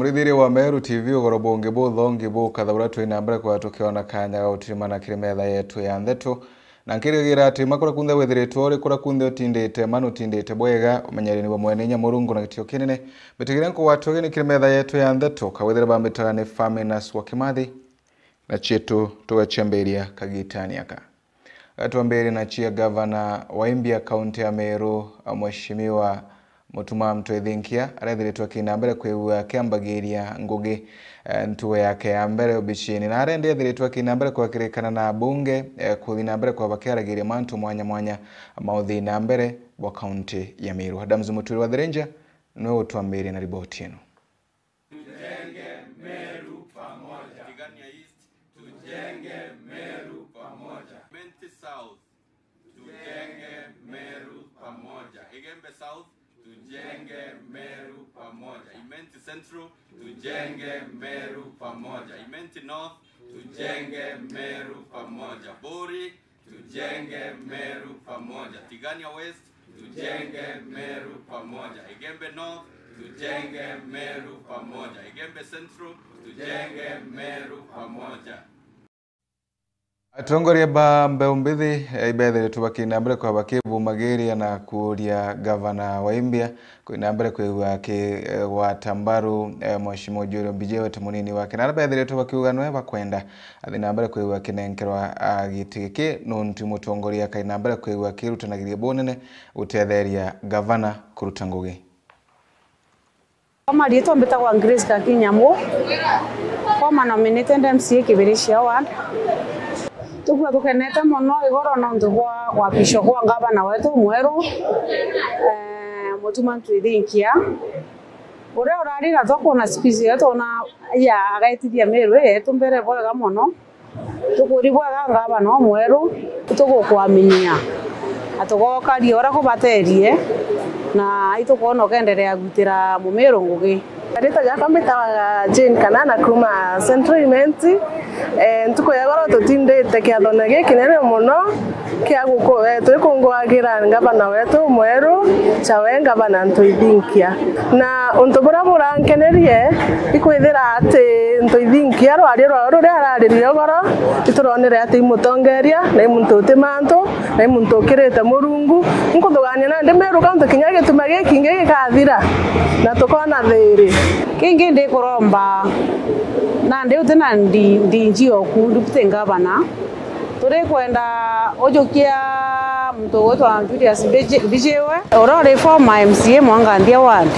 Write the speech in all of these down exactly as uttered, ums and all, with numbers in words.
Murithiria wa Meru T V, ugoro bungi buthongi bukathaura twina mbere kwa tukiona kanya ga gutirimana kiri metha yetu ya ntheto. Na nkirigira ati ma kuria kunthe withiritwe uri, kuria kunthe utindite, ma nutindite bwega, umenyereri ni bwa mwene inya Murungu na gitio kinene. Mbitigire nkugwate ugeni kiri metha yetu ya ntheto, kawithire bambitaga ni Faminas wa Kimathi, na cietu tugaciambiria kagitani aka. Gatwambirie na cia gavana wa Imbia kaunti ya Meru, Mheshimiwa Mutuma M'Ethingia, arethiritwe akina mbere kwigua akiambagiria ngugi, eh, ntugo yake ya mbere obicini, na arendi ethiritwe akina mbere kwakirikana na abunge, eh, kuthi na mbere kwa bakiaragiria mantu mwanya mwanya ma uthi na mbere bwa kaunti ya Meru. Adams Muturi wa Thirinja niwe utwambirie na riboti ino. Tujenge Meru pamoja. Tigania East, tujenge Meru pamoja. Imenti South, tujenge Meru pamoja. Igembe South, tujenge Meru pamoja. Imenti Central, tujenge Meru pamoja. Imenti North, tujenge Meru pamoja. Buri, tujenge Meru pamoja. Tigania West, tujenge Meru pamoja. Igembe North, tujenge Meru pamoja. Igembe Central, tujenge Meru pamoja. Atongoria ba mbeu mbithi, eh, ibethiritwe bakina mbere kwa bakibumagiria na kuuria gavana wa Imbia kwina mbere kwigua akigwata mbaru, eh, Mheshimiwa Julio Mbijiwe ta munini wake, na aria bethiritwe bakiuga nwe bakwenda athi na mbere kwigua akinenkerwa, ah, giti giki, nuntu mutongoria akaina mbere kwigua akirutanagiria bunene gutetheria gavana kuruta ngugi. Kwa mariitwa mbitagwa Grace Gakinyamu, former nominated M C A Kibirichia Ward. Tukwigua tukenete mono igoro nontu bwa gwapishwa kwa ngavana wetu mweru, eh, Mutuma M'Ethingia, uria urari gatwa kwona speech yetu na ya agaitithia Meru yetu mbere bwega mono. Tukuri bwega ngavana umweru, itugukwaminia na tugokaria uria kubaterie, na itukwona ukenderea gwitira Mumiru ngugi. Riitwa riakwa mbitawa Jane Kanana kuuma Central Imenti. Eh, ntuku ya igoro tutindite kiathone gikinene mono kia guku-, eh, twikunguagira ngavana wetu mweru, chawe ngavana M'Ethingia. Na untu buria burankenerie ikwithira ati M'Ethingia rwaria rwawe ruria araririe ugoro, ituronere ati i mutongeria, na i muntu uti mantu, na i muntu ukirite Murungu. Nkuthugania nandi Meru County kinya gituma gikingi gikathira, na tukona thiri. Kingi ndikuromba, nandi uti na ndi-, ndinji oku, deputy governor, turikwenda ujukia muntu ugwitwa Julius Mbiji-, Mbijiwe, uria uri former M C A Mwanganthia ward,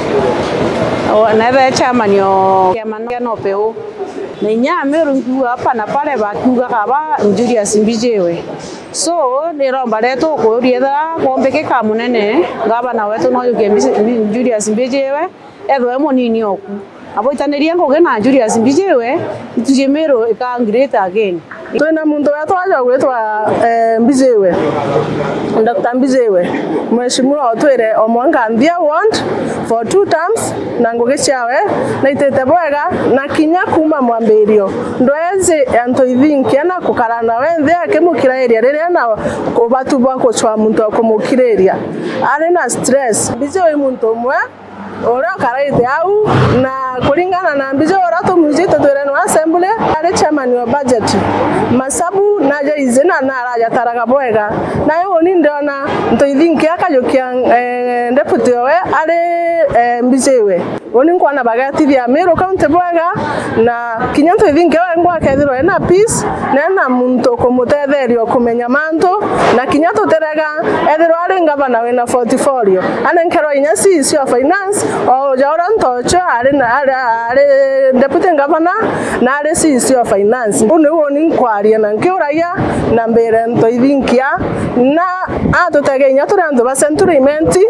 o, na ethe chairman o kiama kia NOPEU. Na inya Ameru nkiuga hapa na pale bakiuga kaba Julius Mbijiwe. So, niromba retu kuuria ethira kwombikika munene, ngavana wetu no ajukie Mbi-, Julius Mbijiwe, ethwe munini oku. Aboitanirie ngugi na Julius Mbijiwe, ituji Meru ika great again. Twina muntu wetu aja gwitwa, eh, Mbijiwe. Doctor Mbijiwe. Mheshimiwa otwire o Mwanganthia ward for two terms, na ngugi ciawe naitite bwega, na kinya kuuma mwambirio ndwezi antu ithinkia na kukara nawe nthi akimukirairia riria na ubatu bwa kucwa muntu wa kumukiriria. Ari na stress. Mbijiwe i muntu umwe uria ukaraite au, na kuringana na Mbijiwe uria tumwijite twire no assembly, ari chairman wa budget. Masabu naja izi na narajataraga bwega. Nayo uni ndiona M'Ethingia akajukia, eh, deputy owe ari, eh, Mbijiwe. Uni nkwona bagetithia Meru County bwega, na kinya M'Ethingia wengwa akethirwa ena peace, na ena muntu kumutetheria kumenya mantu, na kinya tutirega ethirwa ari ngavana wina portfolio, anenkerwa inya C E C of finance, o uja uria ntocho ari na, ari, ari deputy governor, na ari C E C of finance. Uu niu uni nkwaria na nkiuragia na mbere M'Ethingia, na atutege inya turi antu ba Century Imenti,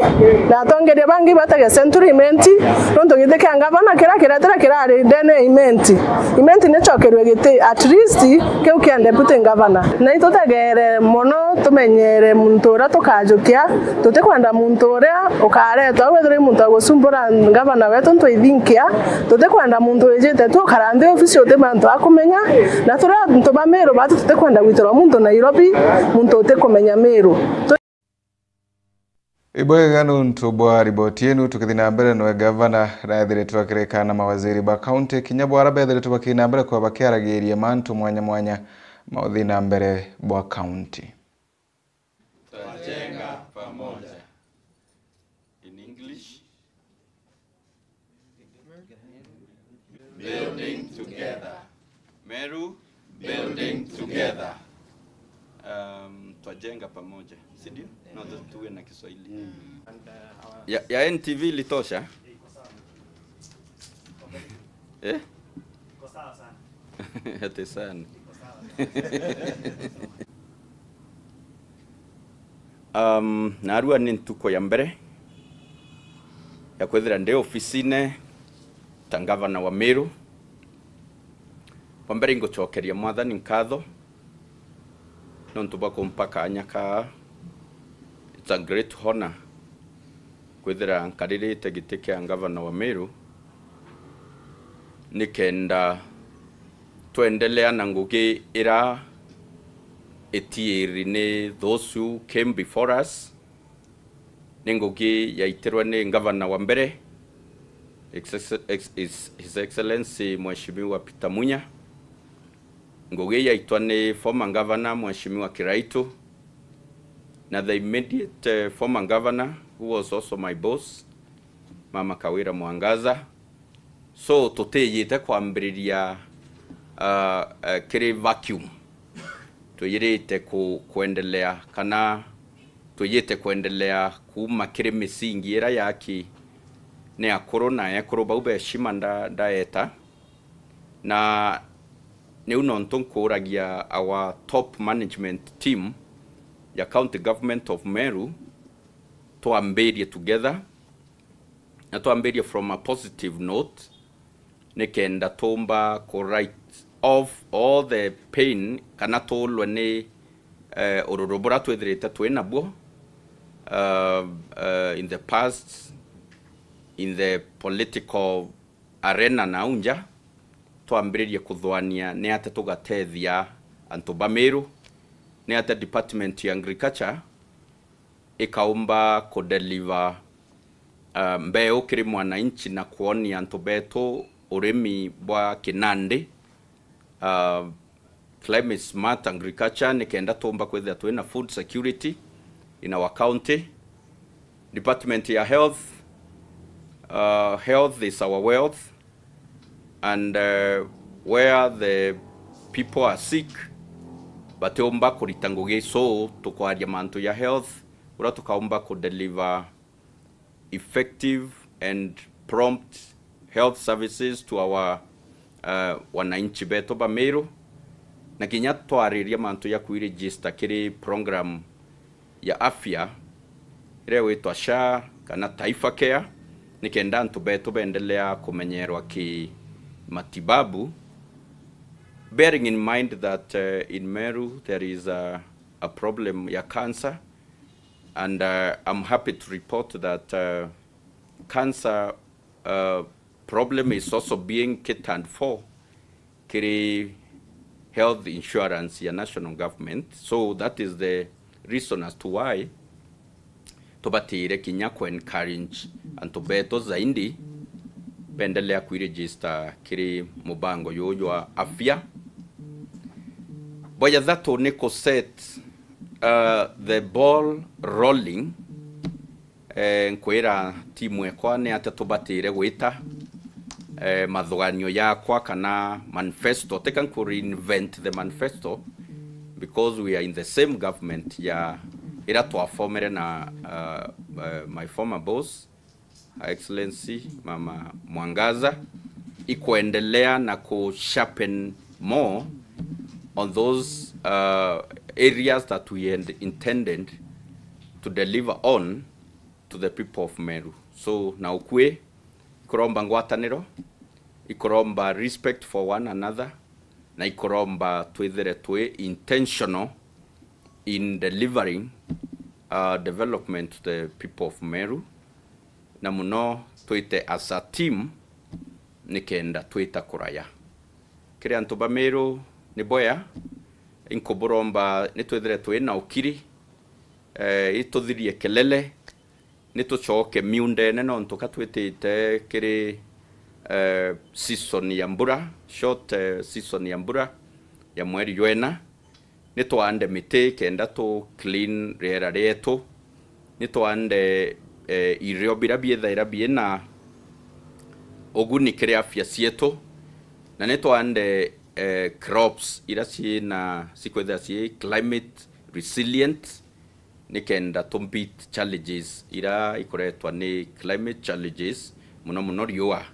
na atongeria bangi batege Century Imenti, nontu giti kia ngavana kiria kiretire kirari ndene ya Imenti. Imenti nicokerwe giti at least kiu kia deputy governor. Na itutegere mono tumenyere muntu uria tukajukia, tutikwenda muntu uria ukaretwa au ethirwa i muntu wa gucumbura ngavana wetu M'Ethingia, tutikwenda muntu wijite tu ukara nthi ofisi uti mantu akumenya, na turia antu ba Meru batu tutikwenda gwitirwa muntu Nairobi, muntu utikumenya Meru. Ibwega nuntu bwa riboti yenu. Tukithi na mbere, nwe gavana naethiritwe akirika na mawaziri ba kaunti, kinya bwara bethiritwe bakina mbere kwa bakiaragiria mantu mwanya mwanya mauthi na mbere bwa kaunti. Twajenga pamoja. In English, building together. Meru, building together. Um, twajenga pamoja, si ndio? No, tu-, tuwe na Kiswahili. Ya, ya N T V ilitosha? Eh? Ati sana. Um, narua ni ntuku ya mbere ya kwithira ndi ofisine ta ngavana wa Meru. Wa mbere, ingucokeria Mwathani nkatho nontu bwa kumpa kanya kaa. It's a great honor kwithira nkaririte giti kia ngavana wa Meru, nikenda twendelea na ngugi ira itiiri ni those who came before us. Ni ngugi yaitirwe ni ngavana wa mbere, Ex-, Ex-, His, His Excellency Mheshimiwa Peter Munya. Ngugi yaitwa ni former governor Mheshimiwa Kiraitu, na the immediate, eh, former governor who was also my boss, Mama Kawira Mwangaza. So, tutiyite kwambiriria, uh, uh, kiri vacuum. Twiyirite ku-, kwendelea, kana twiyite kwendelea kuuma kiri misingi ira yaki ni akuru na ekuru bau ba heshima nda-, ndaeta. Na niu nontu nkuuragia our top management team ya County Government of Meru, twambirie together, na twambirie from a positive note, nikenda tuumba ku write off all the pain, kana tuulwe ni, eh, ururu bura twithirite twi nabuo, uh, uh, in the past, in the political arena nau nja, twambiririe kuthwania ni atia tugatethia antu ba Meru, ni atia Department ya Agriculture ikaumba kudeliver, uh, mbeu kiri mwananchi na kwonia antu betu urimi bwa kinandi, uh, climate smart agriculture, nikenda tuumba kwithira twina food security in our county. Department ya health, uh, health is our wealth, and, uh, where the people are sick, batiumba kurita ngugi, so tukwaria mantu ya health, uria tukaumba kudeliver effective and prompt health services to our, uh, wananchi betu ba Meru, na kinya twariria mantu ya kwiregister kiri program ya afya iria igwitwa SHA kana Taifa Care, nikenda antu betu beendelea kumenyerwa ki matibabu, bearing in mind that, uh, in Meru there is a, a problem ya cancer, and, uh, I'm happy to report that, uh, cancer, uh, problem is also being catered for kiri health insurance ya national government. So that is the reason as to why tubatire kinya ku encourage antu betu zaidi beendelea kwiregister kiri mubango juju jwa afya. Bwa jathatu ni ku set, uh, the ball rolling, eh, nkwira timu ekwa ni atia tubatire gwita, eh, mathuganio yakwa kana manifesto. Tika nku reinvent the manifesto, because we are in the same government ya ira twafomere na, uh, uh, my former boss, Her Excellency Mama Mwangaza, ikwendelea na ku sharpen more on those, uh, areas that we had intended to deliver on to the people of Meru. So, na ukui, ikuromba ngwataniro, ikuromba respect for one another, na ikuromba twithire twi intentional in delivering, uh, development to the people of Meru, na muno twite as a team nikenda twita kuraya. Kiri antu ba Meru ni bwea, inkuburomba nitwithire twi na ukiri, eh, ituthirie kelele, ni tucoke miundene, nontu ka twitite kiri, eh, season ya mbura, short, eh, season ya mbura ya mweri jwena. Ni twande miti kenda tu clean riera rietu. Ni twande, eh, irio biria biithaira biina uguni kiri afya cietu, na ni twande, eh, crops iria ciina, cikwithira cii climate resilient, nikenda tu beat challenges iria ikuretwa ni climate challenges, muno muno riua,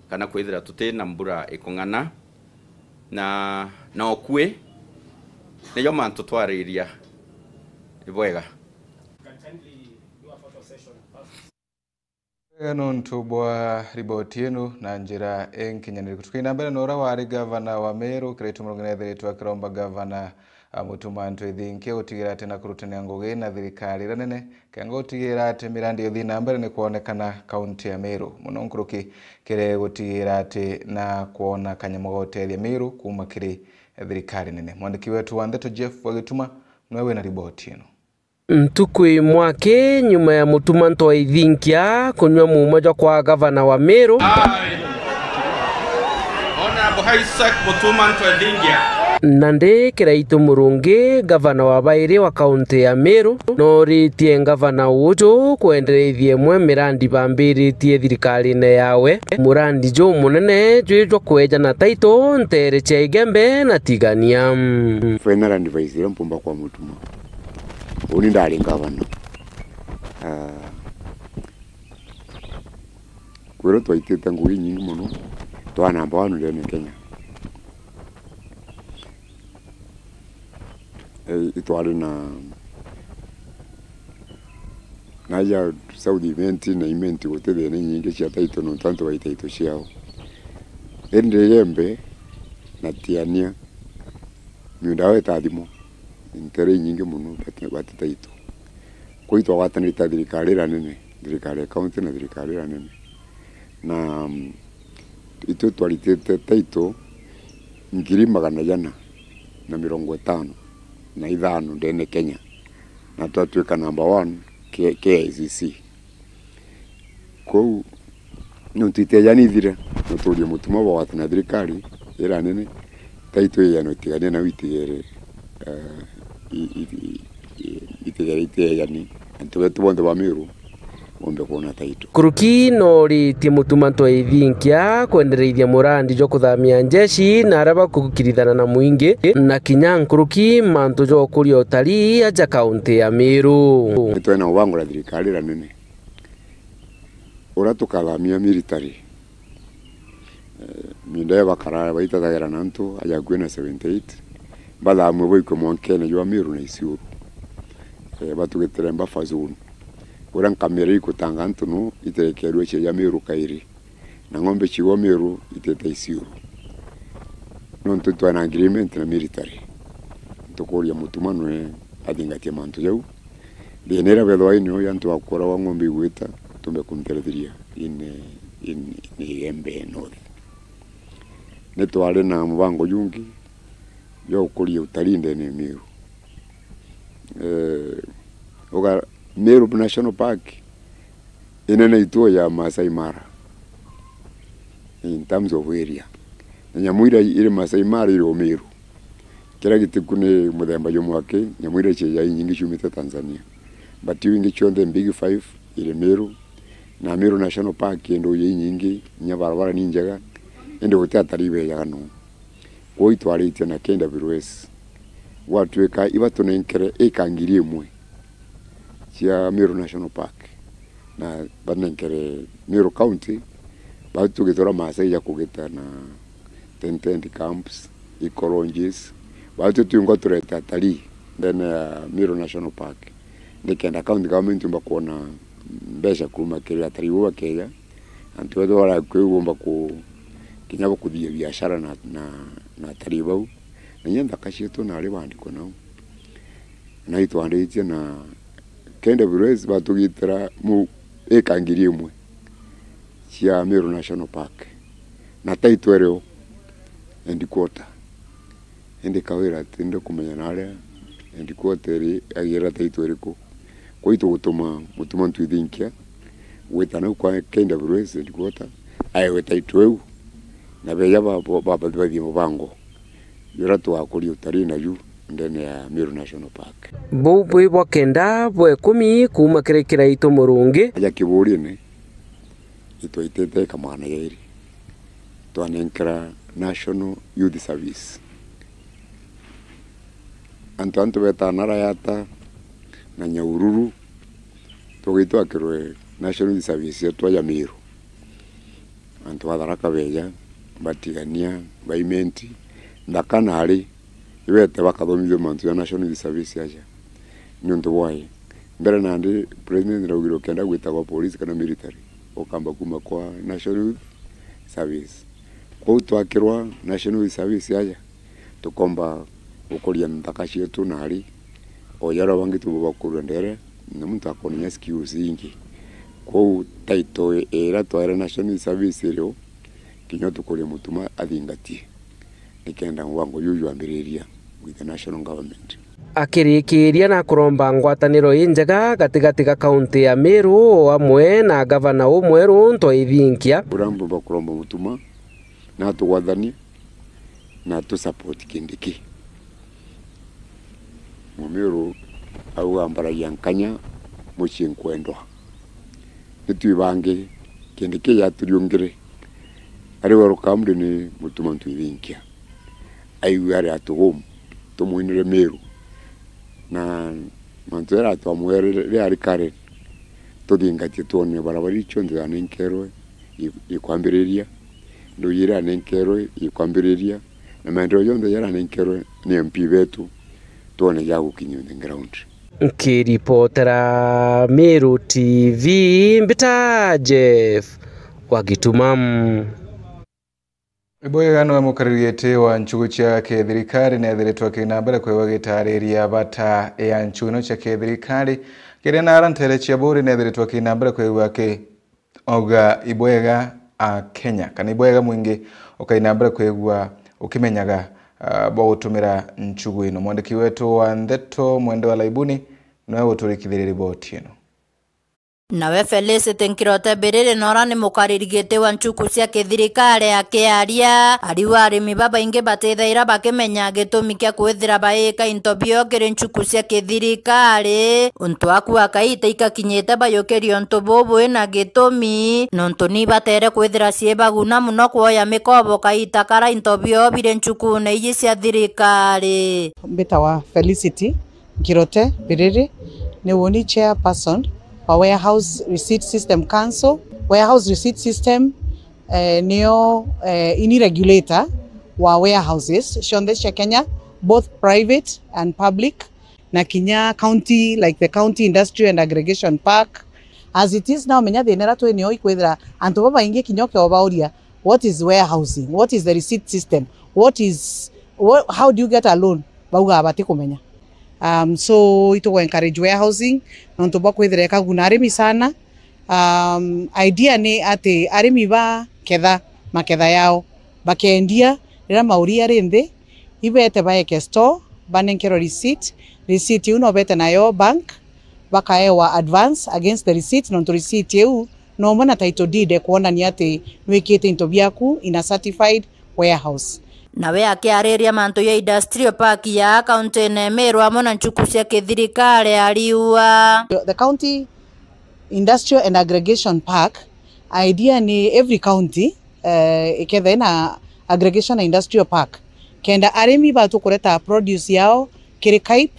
kana kwithira tutina mbura ikung'ana, na, na ukui, nijo mantu twariria. Ni bwega. Wega nontu bwa riboti ino na njira inkinyaniriku. Tukiina mbere na uria wari gavana wa Meru, Kiraitu Murungi nethiritwe akiromba gavana, a, Mutuma M'Ethingia gutigira ati na kurutania ngugi na thirikari iria nene, kenda gutigira ati mirandi yuthii na mbere ni kwonekana kaunti ya Meru, muno nkuruki kiri gutigira ati na kwona kanyamu ga utethia Meru kuuma kiri thirikari nene. Mwandiki wetu wa ndeto Jeff wa Gituma niwe wina riboti ino. Ntuku imwe aki nyuma ya Mutuma M'Ethingia kunyua muuma jwa kwa gavana wa Meru, Honorable Isaac Mutuma M'Ethingia. Nandi Kiraitu Murungi, gavana wa bairi wa kaunti ya Meru, nooritie gavana uju kwendereithia imwe mirandi bambiritie thirikarine yawe. Murandi jumunene jwi jwa kweja na taito nteere cia Igembe na Tigania. Final advice iria mpumba kwa Mutuma. Uni ndari ngavana. Ah, kwirwo twaitite ngugi inyingi mono, twa number one ndene Kenya. Eh, itwari na, na ya South Imenti na Imenti guti thina inyingi cia taito nontu antu bai taito ciao. Indi Igembe na Tigania, miunda yao itathimwa. Nteere inyingi mono bati, bati taito. Kwou itwagwatanirite na thirikari iria nene, thirikari ya county na thirikari iria nene. Na, mm, itwe twaritite taito ngiri magana jana na mirongo itano na ithano ndene Kenya, na twatwika number one K-, K I C C. Kwou, nontu itejani ithire, no tuurie Mutuma bwagwatana na thirikari iria nene, taito ijana itigania nau itigere, eh, i-, i-, i-, i-, itigere itejani, antu betu bonthe ba Meru bombe kwona taito. Nkuruki nooritie Mutuma M'Ethingia kwendereithia murandi jwa kuthamia njeshi na aria bakukirithana na mwingi, na kinya nkuruki mantu ja ukuria utalii aja kaunti ya Meru. Nitwena ubangura thirikari iria nene. Uria tukathamia military, eh, miunda iyo bakara baitatagira na antu aja akui na seventy eight, bathamue baikue mwankene jwa Meru na Isiolo. Eh, batugitire buffer zone. Uria nkamira ikutanga antu no iterekerue cia ja Meru kairi, na ng'ombe ciigwa Meru itete Isiolo. Nontu twina agreement na military, tukuria Mutuma nwe athingatie mantu jau. Thina iria bethwa inio ya antu bakuuragwa ng'ombe igwita, tumbe kunterethiria in, in, in Igembe North. Ni twari na mubango jungi jwa gukuria utalii ndene ya Meru. Eh, uga-, Meru National Park inene itu ya Masai Mara in terms of area. Na nyamu iria iri Masai Mara iri o Meru. Kiria gitiku ni muthemba jumwe aki, nyamu iria cia inyingi ciumite Tanzania. But iu ingi cionthe big five iri Meru. Na Meru National Park indu inyingi, inya barabara ni njega, indi guti atarii bejaga no. Kwou itwaritie na K W S, gwatuika ibatunenkere ika ngiri imwe cia Meru National Park, na banenkere Meru County, bau tugitura Maasai ja kugita na tent, tent camps, eco lodges, bau tu twingwa turete atarii ndene ya Meru National Park, nikenda county government yumba kwona mbeca kuuma kiri atarii bau bakeja. Antu betu baria kuu bomba ku-, kinya bakuthithia biashara na, na, na atarii bau. Na inya nthaka cietu nari bandikwe nau. Na itwanditie na K W S batugitira mu ika ngiri imwe cia Meru National Park. Na title irio headquarter. Indi kawira ati ndikumenya naria headquarter iri, agira title iriku. Kwou itugutuma Mutuma Ntwithinkia gwita nau kwa K W S headquarter, aewe title iu, na beja ba, ba, ba, bathie mubango juria tugakuria utalii naju ndene ya Meru National Park. Buu bwi bwa kenda bwa ikumi kuuma kiri Kiraitu Murungi. Aja Kiburine, itwaitite eka magana jairi, twanenkera National Youth Service. Antu antu betaa na Rayata na Nyahururu, tugitwakirwe National Youth Service yetu ya Meru. Antu ba Tharaka beja, ba Tigania, ba Imenti, nthaka nari, ibete bakathomithua mantu ja National Youth Service aja. Niuntu bwai? Mbere nandi president naugire ukenda gwitagwa police kana military, ukamba kuma kwa National Youth Service. Kwou twakirwa National Youth Service aja, tukomba gukuria nthaka cietu nari, o jaria bangi tubo bakurua ndere, na muntu akoona inya skills ingi. Kwou title iria twaere National Youth Service iri o, kinya tukuria Mutuma athingatie, nikenda mubango juu jwambiriria with the national government. Akirikiria na kuromba ngwataniro injega gatigati ga kaunti ya Meru o amwe na gavana umweru Ntwaithinkia. Uria mbumba kuromba Mutuma na atugwathanie na tu support Kindiki. Mumiru auga mbaragia nkanya mucii nkwendwa. Ni twi bangi, Kindiki jaturiungire. Ari welcome ni Mutuma Ntwithinkia. Aigue ari at home, tumwinire Meru. Na mantu jaria twamwere riria ari Karen, tuthingatie twone barabara iu cionthe janenkerwe i-, ikwambiriria, nduji iria anenkerwe ikwambiriria, na maendeleo jonthe jaria anenkerwe ni M P betu, twone jagukinyia on the ground. Nkiripotera Meru T V, mbita Jeff wa Gituma. Ibwega niwe mukariri giti wa nchuku cia kithirikari nethiritwe akina mbere kwigua gitariria bata ya nchuku ino cia kithirikari. Kiri na ara ntere cia buri nethiritwe akina mbere kwigua aki-, auga ibwega a Kenya, kana ibwega mwingi ukaina mbere kwigua ukimenyaga, ah, bwa gutumira nchuku ino. Mwandiki wetu wa ndeto Mwende wa Laibuni niwe uturikithirie riboti ino. Nawe Felicity Nkirote Biriri nora ni mukariri giti wa nchuku cia kithirikari akiaria, ariuga arimi babaingi batithaira bakimenya gitumi kia kwithira baika into bio kiri nchuku cia kithirikari. Untu aku akaita ikakinyite bayukirie untu bubu ina gitumi, nontu ni batere kwithira cii baguna muno kwoya mikobo kaita kara into bio biri nchukune iji cia thirikari. Mbitawa Felicity Nkirote Biriri, ni woni chairperson wa Warehouse Receipt System Council. Warehouse Receipt System, eh, niyo, eh, ini regulator wa warehouses cionthe cia Kenya, both private and public, na kinya county, like the County Industrial and Aggregation Park. As it is now, menya thina iria twi nio ikwithira antu babaingi kinya ukio bauria, "What is warehousing? What is the receipt system? What is, what, how do you get a loan?" Baugaa batikumenya. Um, so itugu encourage warehousing, nontu bwa kwithira ikaguna arimi sana. Um, idea ni ati arimi baketha maketha yao, bakendia riria mauri ari nthi, ibete baeke store, banenkerwe receipt, receipt iu no bete nayo bank, bakaewa advance against the receipt, nontu receipt iu nomwe na title deed ekwonania ati nwikite into biaku in a certified warehouse. Nawe akiariria mantu ya industrial park ya kauntine Meru amwe na nchuku cia kithirikari ariuga, the county industrial and aggregation park, idea ni every county, eh, ikethe na aggregation na industrial park, kenda arimi batu kureta produce yao kiri KAIP,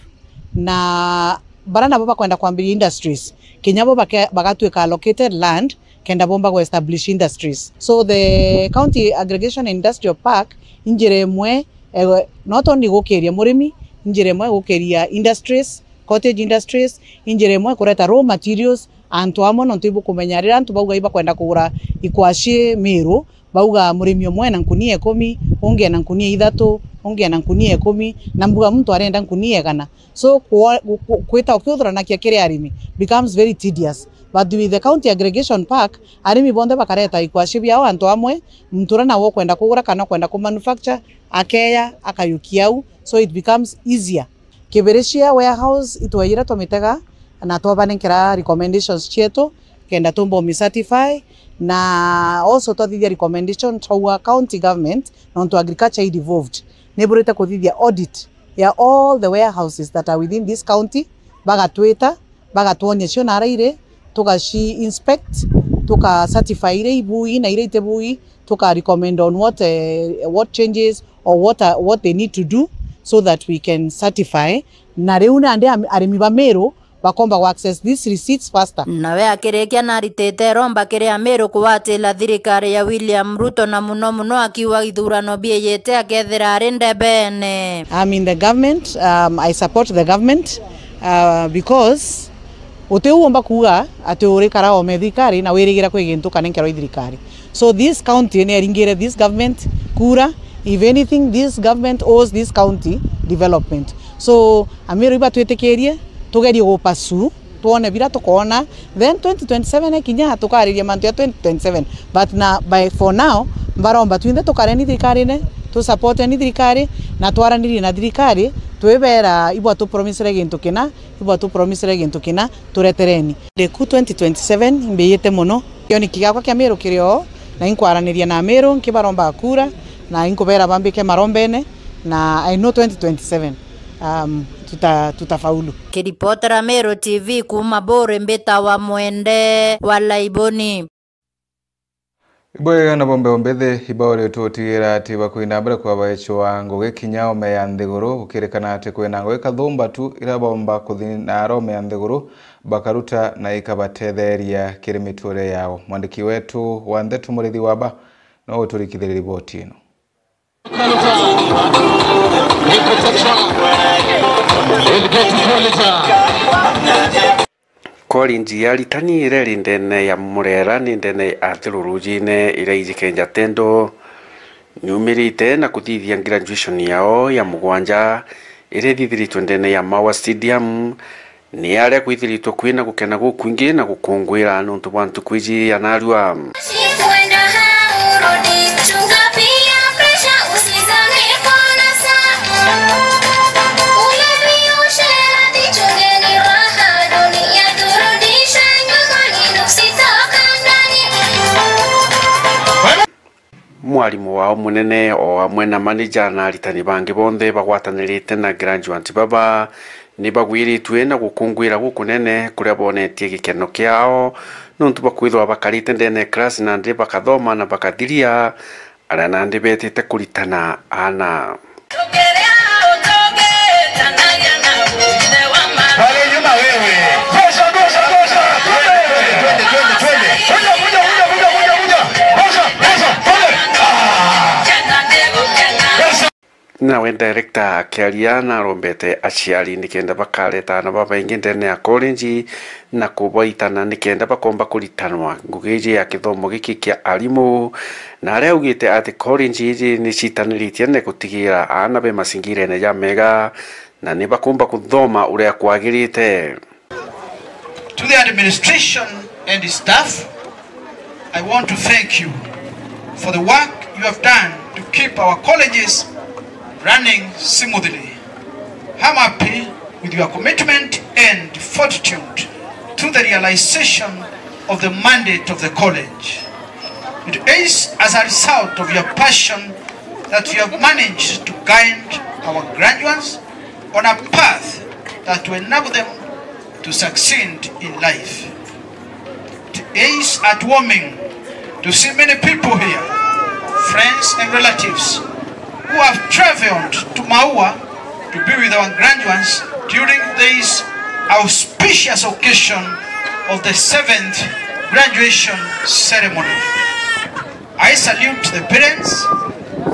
na bara nabo bakwenda kwambiria industries, kinya bo bake-, bagatuika allocated land, kenda bomba ku establish industries. So the County Aggregation and Industrial Park, injira imwe, eh, not only gukiria murimi, injira imwe gukiria industries, cottage industries, injira imwe kureta raw materials, antu amwe, nontu ibukumenya riria antu bauga ibakwenda kugura ikwaci Miru, bauga murimi umwe ena nkunia ikumi, ungi ena nkunia ithatu, ungi ena nkunia ikumi, na mbuga muntu arenda nkunia igana. So, kwa-, ku-, ku-, kwita ukiuthuranakia kiri arimi becomes very tedious. But with the county aggregation park, arimi bonthe bakareta ikwaci biao antu amwe, muntu uria nawe ukwenda kugura kana ukwenda ku manufacture, akeya, akayukia au. So it becomes easier. Kibiricia warehouse itwejire twamitega, Na twabanenkera recommendations cietu kenda tumba umi certify, na also twathithia recommendation to our county government, nontu agriculture i devolved, niburite kuthithia audit ya all the warehouses that are within this county, bagatwita, bagatwonia cio nara iri, tugaci inspect, tuka certify iria ibui na iria itibui, tuka recommend on what, eh, what changes or what, are, what they need to do so that we can certify. Na riu nandi am-, arimi ba Meru bakomba ku access these receipts faster. Nawe akirikia naritite iromba kiri Amiru kugwatira thirikari ya William Ruto, na muno muno akiuga ithurano biijite akethira ari ndebene. I'm in the government, um, I support the government, uh, because uti umba kuuga ati urikara ome thirikari na wirigira kwi gintu kanenkerwa i thirikari. So this county ni eringire this government kura. If anything, this government owes this county development. So Amiru ibatwitikirie tugerie gupasu, twone bira tukoona, then twenty twenty-seven ekinya tukariria mantu ya twenty twenty-seven. But na by for now, mbaromba twinthe tukareni thirikarine, tusupporteni thirikari, na twaranirie na thirikari, twibera ibwa tupromisire gintu kina, ibwa tupromisire gintu kina, turetereni. Ndiku twenty twenty-seven imbiyite muno. Kioneki giakwa kia Miru kiri o, na inkwaraniria na Miru, nkibaromba kura, na inkubera bambike marombene, na I know twenty twenty-seven, um, tuta-, tutafaulu. Kiripotera Miru T V kuuma Buri, mbitawa Mwende wa Laiboni. Ibwega na bombe ombethi, ibao ritutigira ati bakwina mbere kwa baechwa ngugi kinya ome ya nthiguru, gukirikana ati kwina ngugi kathumba tu ira bomba kuthi na arome ya nthiguru bakaruta na ikabatetheria kiri miturire yao. Mwandiki wetu wa ndeto Murithi Waba no uturikithirie riboti ino. College ya aritani iria iri ndene ya Murera ni ndene ya Athiru Rujine iria ijikenja tendo niumirite na kuthithia graduation yao ya mugwanja iria ithithiritwe ndene ya Maua Stadium. Ni aria kwithiritwe kwina gukena gukwingi na gukunguira niuntu bwa ntuku iji ya narua. Mwarimu wao munene o amwe na manager na aritani bangi bonthe bagwatanirite na graduate baba ni bagwiritue na gukunguira gukunene kuria bonetie gikeno kiao niuntu bwa kwithirwa bakarite ndene ya class nandi bakathoma na bakathiria aria nandi betite kuritana aana. Pale nyuma wewe. Tosha, tosha, tosha. Twende, twende, twende, twende. Kuja, kuja, kuja, kuja, kuja, kuja. Tosha, tosha, twende. Ah. Tosha. Nawe director akiaria narombete aciari nikenda bakareta aana babaingi ndene ya college na kubaitana nikenda bakomba kuritanwa ngugi iji ya kithomo giki kia arimu, na aria augite ati college iji nicitaniritie na gutigira aana be macingirene jamega na ni bakumba kuthoma uria kwagirite. To the administration and staff, I want to thank you for the work you have done to keep our colleges running smoothly. I'm happy with your commitment and fortitude to the realization of the mandate of the college. It is as a result of your passion that you have managed to guide our graduates on a path that will enable them to succeed in life. It is heartwarming to see many people here, friends and relatives, who have traveled to Maua to be with our graduates during this auspicious occasion of the seventh graduation ceremony. I salute the parents,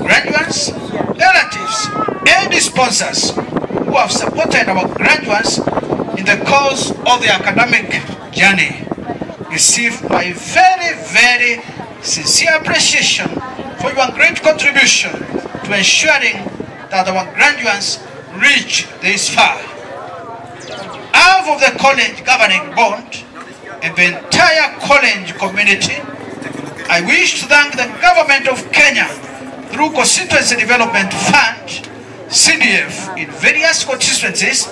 graduates, relatives, and sponsors who have supported our graduates in the course of their academic journey. Receive my very, very sincere appreciation for your great contribution to ensuring that our graduates reach this far. On behalf of the college governing board, and the entire college community, I wish to thank the government of Kenya through Constituency Development Fund, C D F, in various constituencies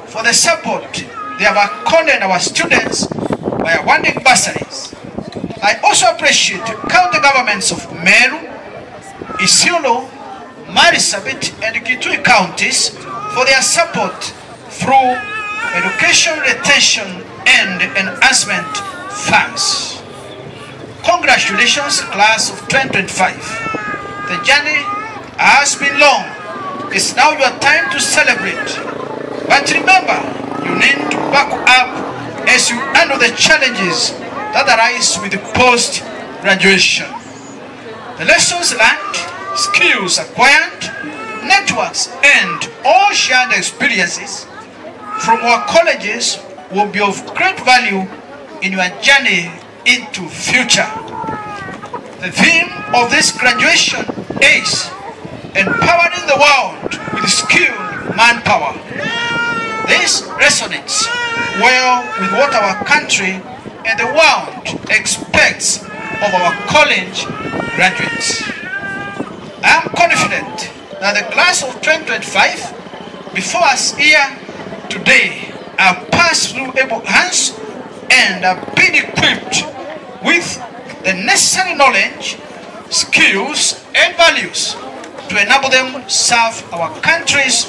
for the support They have accorded our students by awarding bursaries. I also appreciate county governments of Meru, Isiolo, Marsabit and Kitui counties for their support through education retention and enhancement funds. Congratulations, class of twenty twenty-five. The journey has been long. It's now your time to celebrate. But remember, you need to buckle up as you handle the challenges that arise with post-graduation. The lessons learned, skills acquired, networks, and all shared experiences from our colleges will be of great value in your journey into future. The theme of this graduation is empowering the world with skilled manpower. This resonates well with what our country and the world expects of our college graduates. I am confident that the class of twenty twenty-five before us here today have passed through able hands and have been equipped with the necessary knowledge, skills, and values to enable them serve our countries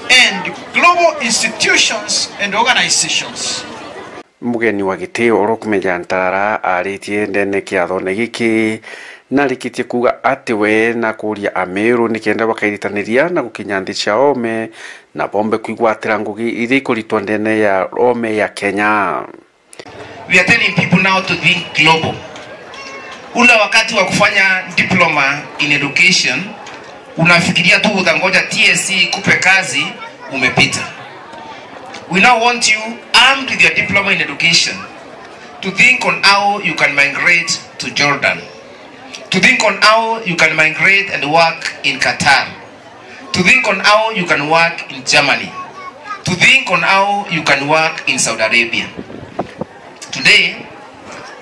and global institutions and organizations. Mugeni wa giti Orok Meja Ntara aritie ndene kiathone giki na arikitie kuuga ati we na kuuria Ameru nikenda bakairitaniria na gukinya nthi cia ome na bombe kwigwatira ngugi iria ikuritwa ndene ya ome ya Kenya. We are telling people now to think global. Ule wakati wa kufanya diploma in education, unafikiria tu utangoja T S C ikupe kazi, umepita. We now want you, armed with your diploma in education, to think on how you can migrate to Jordan, to think on how you can migrate and work in Qatar, to think on how you can work in Germany, to think on how you can work in Saudi Arabia. Today,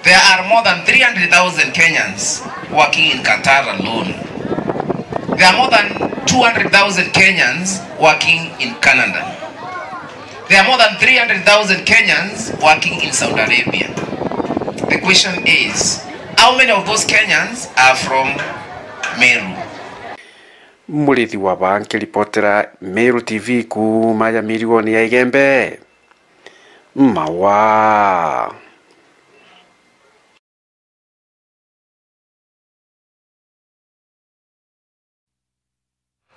there are more than three hundred thousand Kenyans working in Qatar alone. There are more than two hundred thousand Kenyans working in Canada. There are more than three hundred thousand Kenyans working in Saudi Arabia. The question is, how many of those Kenyans are from Meru? Murithi wa Baa nkiripotera Meru T V kuuma ya mirigoni ya Igembe. Mawa.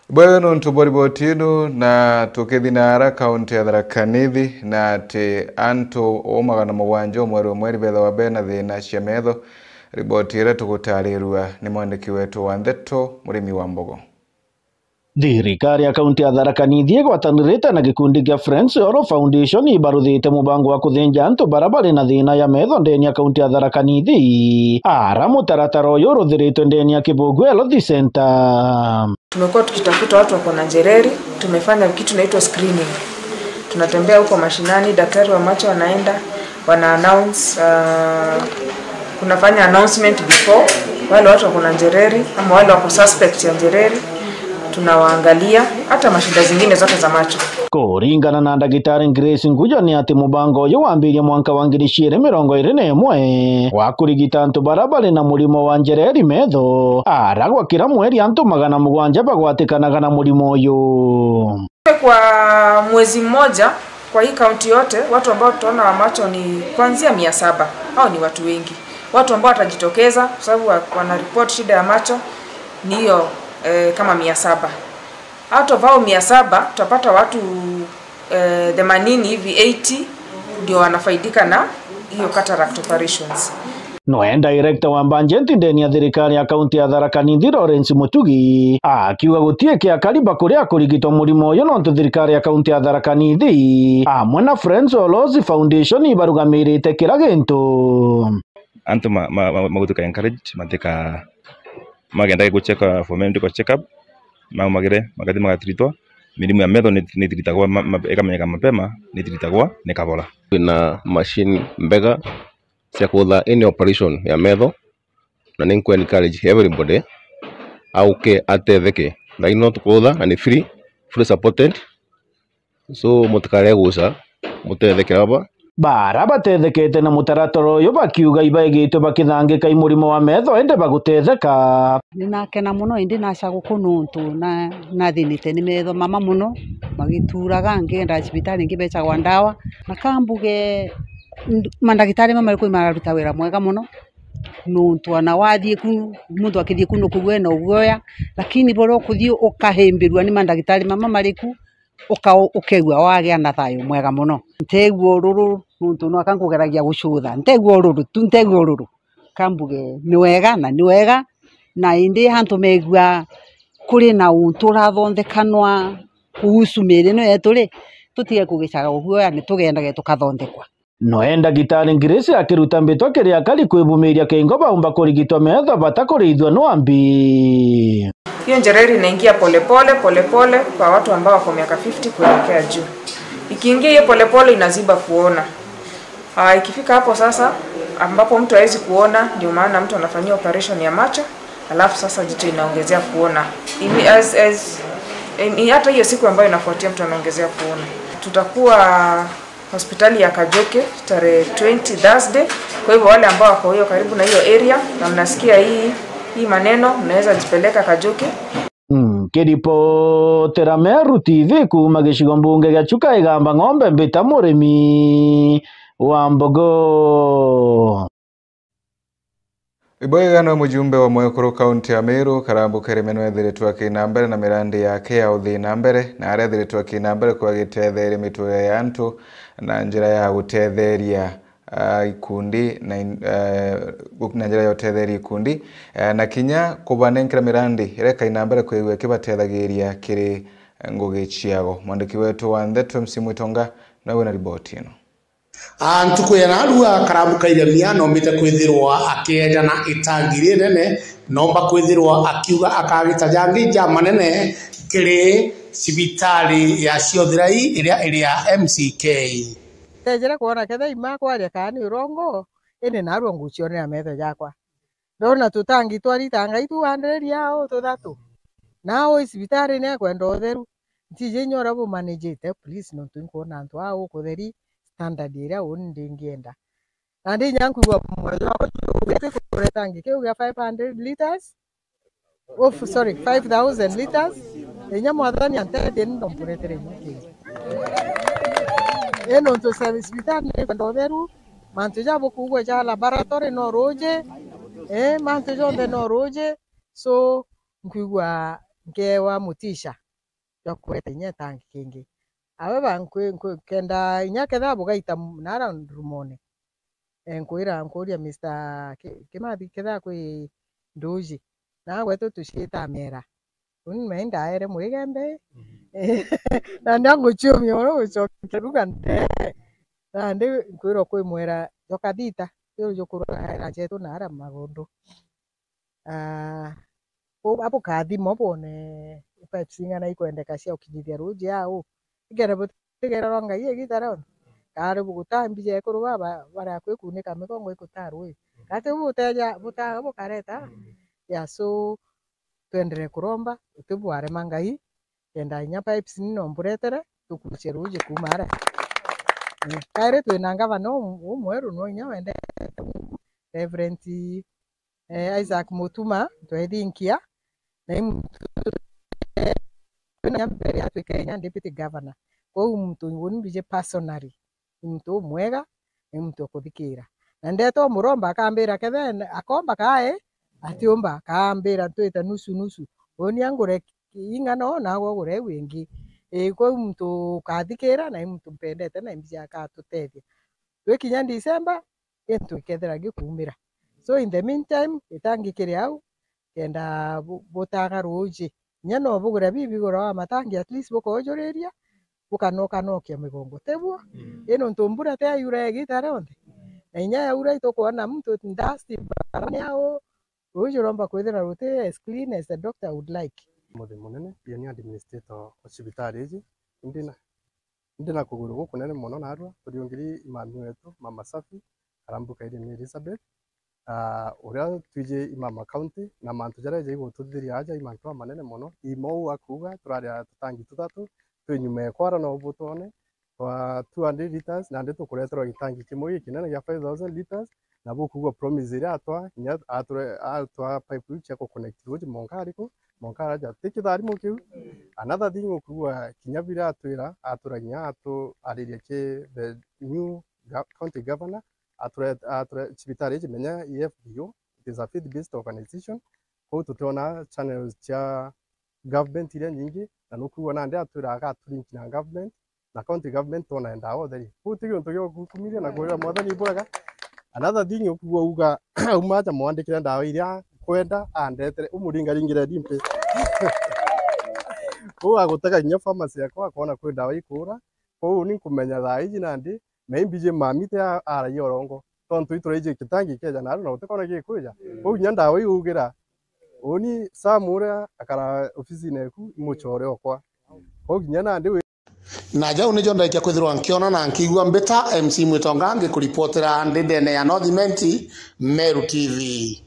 Bwega nontu bwa riboti ino, na tukithi na ara kaunti ya Tharaka Nithi, na ati antu o magana mugwanja o mweri o mweri bethagwa bena thina cia metho. Riboti iria tugutarirua ni mwandiki wetu wa ndeto, Murimi wa Mbogo. Thirikari ya kaunti ya Tharaka Nithi igwatanirite na gikundi kia Friends Oro Foundation ibaruthite mubango wa kuthinja antu bara bari na thina ya metho ndeni ya kaunti ya Tharaka Nithi, ara mutaratara uyu uruthiritwe ndeni ya Kibugu Health Center. Tumekuwa tukitafuta watu wako na njereri, tumefanya kitu inaitwa screening. Tunatembea huko mashinani, daktari wa macho wanaenda, wana announce, uh, kunafanya announcement before, wale watu wako na njereri ama wale wako suspect ya njereri tunawaangalia, hata mashida zingine zote za macho. Kuringana na ndagitari Grace Ngujo, ni ati mubango uyu wambirie mwanka wa ngiri ciiri mirongo iri na imwe wa kurigita antu bara bari na murimo wa njereri metho, ara gwa kira mweri antu magana mugwanja bagwatikanaga na murimo uyu. Kwa mwezi mmoja, kwa hii kaunti yote, watu ambao tutaona wa macho ni kuanzia mia saba. Hao ni watu wengi. Watu ambao watajitokeza kwa sababu wa-, wana report shida ya macho ni hiyo, eh, kama mia saba. Out of hao mia saba, tutapata watu, eh, themanini hivi, eighty, ndio wanafaidika na hiyo cataract operations. Noe director wa bajeti ndeni ya thirikari ya kaunti ya Tharaka Nithi, Lawrence Mutugi, akiuga gutie kia kariba kuria kurigitwa murimo uyu, nontu thirikari ya kaunti ya Tharaka Nithi amwe na Friends Oro Foundation ibarugamirite kira gintu. Antu ma-, ma-, ma-, magutuika encouraged, matika-, magenda gu check, for medical check up, maumagire, magathi magatiritwa. Mirimu ya metho ni, ni itiritagwa ma-, ma-, ikamenyeka mapema, ni itiritagwa, ni kabora. Kwina machine mbega cia kutha any operation ya metho, na ni nkwe encourage everybody auke atetheke. Thaino tukutha na ni free, fully supported. So, mutikarege guca, Mutethekera ba. Bara batethekete na mutaratara uyu bakiuga ibaigitwe bakithangika i murimo wa metho indi bagutetheka. Ninakena mono indi nacaguku nuntu na, nathinite ni metho mama mono, magituraga, ngienda cibitari ngibecagwa ndawa. Na kambuge, nd-, mandagitari mamariku imararuta wira mwega mono, nuntu ona wathii ku, muntu akithii ku nukuigua ena uguoya, lakini boria ukuthii ukahimbirua ni mandagitari mama mariku, uka-, ukeigua wagia na thayu mwega mono. Nteigua ururu, nuntu nwaka nkugeragia gucutha. Nteigua ururu tu, nteigua ururu. Kambuge ni wega na ni wega, na indi antu meigua kuri na untu urathondekanwa kuhusu miiri ino yetu ri, tutige kugicaga uguoya, ni tugendage tukathondekwa. Noe ndagitari Grace akiruta mbitwa kiri akari kwibumiria kingo baumba kurigitwa metho bata kurithua nwambi. Hiyo njereri inaingia polepole, polepole kwa watu ambao wako miaka fifty kuelekea juu. Ikiingia hiyo polepole, inaziba kuona. Ah, ikifika hapo sasa ambapo mtu hawezi kuona, ndio maana mtu anafanyia operation ya macho, alafu sasa jicho inaongezea kuona. Imi-, as, as, im-, hata hiyo siku ambayo inafuatia mtu anaongezea kuona. Tutakuwa hospitali ya Kajoke tarehe twenty, Thursday. Kwa hivyo wale ambao wako hiyo karibu na hiyo area na mnasikia hii, hii maneno, mnaweza jipeleka Kajoke. Nkiripotera Meru T V kuuma gicigo mbunge gia Chuka Igamba Ng'ombe, mbita Murimi wa Mbogo. Iboiga no mujumbe wa Mwekuru kaunti ya Meru, Karambu Kairime, nwethiritwe akina mbere na mirandi yake ya uthii na mbere, na arethiritwe akina mbere kwa gitetheria miturire ya antu na njira ya gutetheria, ah, ikundi na in-, eh, gu-, na njira ya utetheria ikundi, eh, na kinya kubanenkera mirandi iria ikaina mbere kwigua ikibatethagiria kiri ngugi ciao. Mwandiki wetu wa ndeto M C Mwitonga nawe na riboti ino. Ah, ntuku ya narua, Karambu Kairemia noombite kwithirwa akieja na itangi rinene, noomba kwithirwa akiuga akagita jangi jamanene kiri cibitari ya Ciothirai iria iri ya M C K. Tejere kwona ketha ima kwaria kana ni urongo, indi narua ngucionera metho jakwa. Ndona tutangi twa rita ngai tugandiria au tuthatu. Na au i cibitari ni ekwenda utheru. Ntiji inya uria bumanijite, please, nontu inkwona antu aa ukutheri standard iria uni ndingienda. Nandi inya nkwigua mwoyo jwakwa jugite kureta ngi kiu gia five hundred liters. Oh, sorry, five thousand liters. Inya mwathani antethie ni ndomburetere inya kingi. I nontu sa-, cibitari ni kwenda utheru, mantu ja bukugua ja laboratory no ruji, eh, mantu jonthe no ruji. So, nkwigua nkewa mutisha jwa kureta inya itangi kingi. However, nkwi-, nkwi-, kenda inya ketha bugaita m-, nara rumone. Eh, nkwira, nkuria Mister Ki-, Kimathi ketha kwi nduji. Na gwetu tuciita miera. Uni mei ndaere mwigembe. Mhm. Nandi anguciumia mono gucokia ruga nde. Nandi nkwirwa kwi mwera jwa kathita, juu jukurwara jetu nara magundu. Ah, bu-, abukathimo bwone pipes ing'ana ikwendeka cia ukinyithia ruji au. Ikere butigere rwa Ngai igita rionthe. Kari bugutambia ekuru baba baria kwikunika migongo ikutarwi. Gati buteja buta-, bukareta. Ya, so, twendere kuromba, utibwarema Ngai, kenda inya pipes ni nomburetere, tukurucie ruji kuuma aria. Eh, kairi twina ngavana u-, umweru no inya wendete, Reverend eh, Isaac Mutuma, twethinkia, na i muntu, eh, na mbere atwike inya deputy governor. Kwou muntu uni mbiji personally, ni muntu umwega, ni muntu ukuthikira. Na ndeta umuromba akambira kethe akomba kae, atiumba, akambira twite nusu nusu. Uni angure ing'ana o, nawe ugure iu ingi. Ii, kwou muntu ukathikira, na i muntu mpendete, na imbiji akatutethia. Twikinya December, gintu gikethira gikuumira. So in the meantime, itangi kiri au, kenda bu-, butaga ruuji. Inya no bugure bibigura wa matangi, at least bukoojuriria, bukanokanokia migongo, tibuo? Mm. Ii nontu mbura ti yura igita rionthe. Na inya yaura itukwona muntu dust barabara ni au, ruuji ruromba kwithira ruti as clean as the doctor would like. Muthi munene, pia ni administrator wa cibitari iji, indi na Ndi na kuguru gukunene mono narua, turiungiri imami wetu, Mama Safi, Karambu Kairimi Elizabeth, ah, uria twiji imama county, na mantu jaria eja igututhiria aja i mantu amanene mono. Imou akuuga, turaria tutangi tuthatu, twi nyuma ya kwara no butwone, twa two hundred litres, nandi tukureterwa gitangi kimwe gikinene gia five thousand litres, na bukugua promise iria atwa, kinya ature-, atwa pipe iu cia ku connect ruuji Monkari ku, Monkari aja ti kitharimo kiu. Another thing ukugua kinya biria atwira, atwira kinya atuariria ki the new go-, county governor, ature-, ature-, cibitari iji menya i F B O, it is a faith based organization. Kou tutiona channels cia government iria nyingi, na nukwigua nandi atwira agatulink na government, na county government twona ndawa utheri. Kou ti giuntu gia gukumiria na kwira Mwathani iburaga. Another thing ukwigua uga, auma aja mwandikire ndawa iria kwenda, andetere, umuringaringire rimpi. Kou agutega kinya pharmacy yakwa, akona kwi ndawa ikura. Kou ni nkumenya thaa iji nandi, maybe je mami te a-, aragia urongo. Tontu ituraiji kitangi keja naru na gutikona gikwija. Kou kinya ndawa iugira, uni Sam uria akara ofisine eku, imucore okwa. Kou kinya nandi wi- Na jau nijo ndaikia kwithirwa nkiona na nkigua mbita. M C Mwitonga ngikuripotera ndindene ya North Imenti, Meru T V.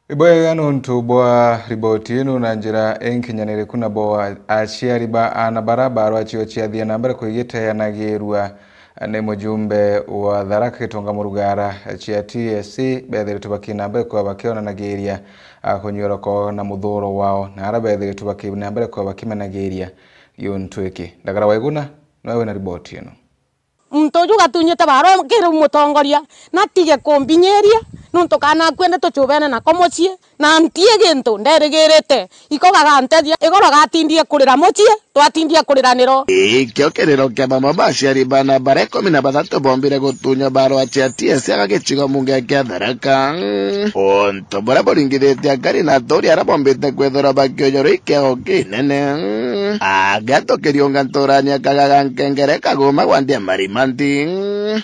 Ibwega nuntu bwa riboti ino na njira inkinyaniriku, nabo aciari ba aana bara barwa cio ciathie na mbere kwigiteanagirua ni mujumbe wa Tharaka Gitonga Murugara cia T S C bethiritwe bakina mbere kwa bakionanagiria, a, kunyuoroka na muthuro wao, na ara bethiritwe bakina mbere kwa bakimenagiria giuntu iki. Ndagara Waiguna niwe wina riboti ino. Muntu uju gatunyite barua kiri mutongoria, natige kumbinyiria, nuntu kaana aku indi tucubene nako mucii, na ntii gintu nderigirite. Iko gagantethia, igoro gatindie kurira mucii, twatindie kurira niro. Ikio kiriro kia bamwe ba aciari bana baria ikumi na bathatu bombire gutunywa barua cia T S C aga gicigo mbunge kia Tharaka. Untu buria buringithitie akari na aturi aria bombite kwithirwa bakiujurwa ikiao kinene. Aga tukiriunga nturania kagaga nkengere kaguma gwa ndia marimanti.